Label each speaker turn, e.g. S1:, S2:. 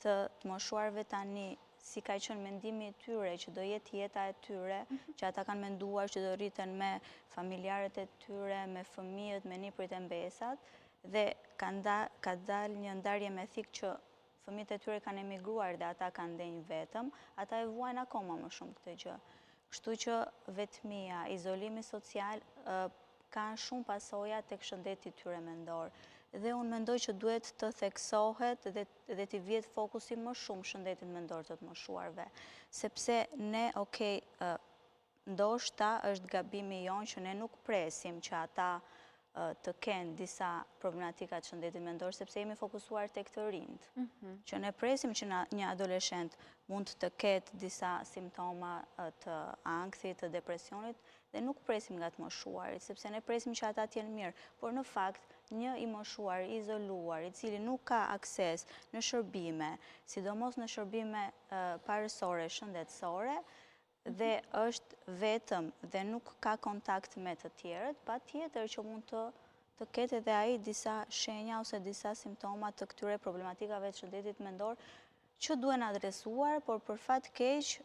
S1: të të moshuarve tani, si ka qenë mendimi i tyre, që do jetë jeta e tyre, që ata kanë menduar që do rriten me familjarët e tyre, me fëmijët, me nipërit e mbesat, dhe ka dalë një ndarje me thikë që fëmijët e tyre kanë emigruar dhe ata kanë ndenjë vetëm, ata e vuajnë akoma më shumë këtë gjë. Kështu që vetmia, izolimi social, kanë shumë pasoja tek shëndeti i tyre mendor. Dhe unë mendoj që duhet të theksohet dhe t'i vihet fokusi më shumë shëndetit mendor të të moshuarve. Sepse ne, okej, ndoshta është gabimi jonë që ne nuk presim që ata të kenë disa problematika të shëndetit mendor, sepse jemi fokusuar tek të rinjtë. Që ne presim që një adoleshent mund të ketë disa simptoma të ankthit, të depresionit, dhe nuk presim nga të moshuarit, sepse ne presim që ata të jenë mirë, por në fakt një i moshuar i izoluar, i cili nuk ka akses në shërbime, sidomos në shërbime parësore, shëndetësore, dhe është vetëm dhe nuk ka kontakt me të tjerët, patjetër që mund të ketë edhe ai disa shenja ose disa simptoma të këtyre problematikave të shëndetit mendor që duhen adresuar, por për fat keq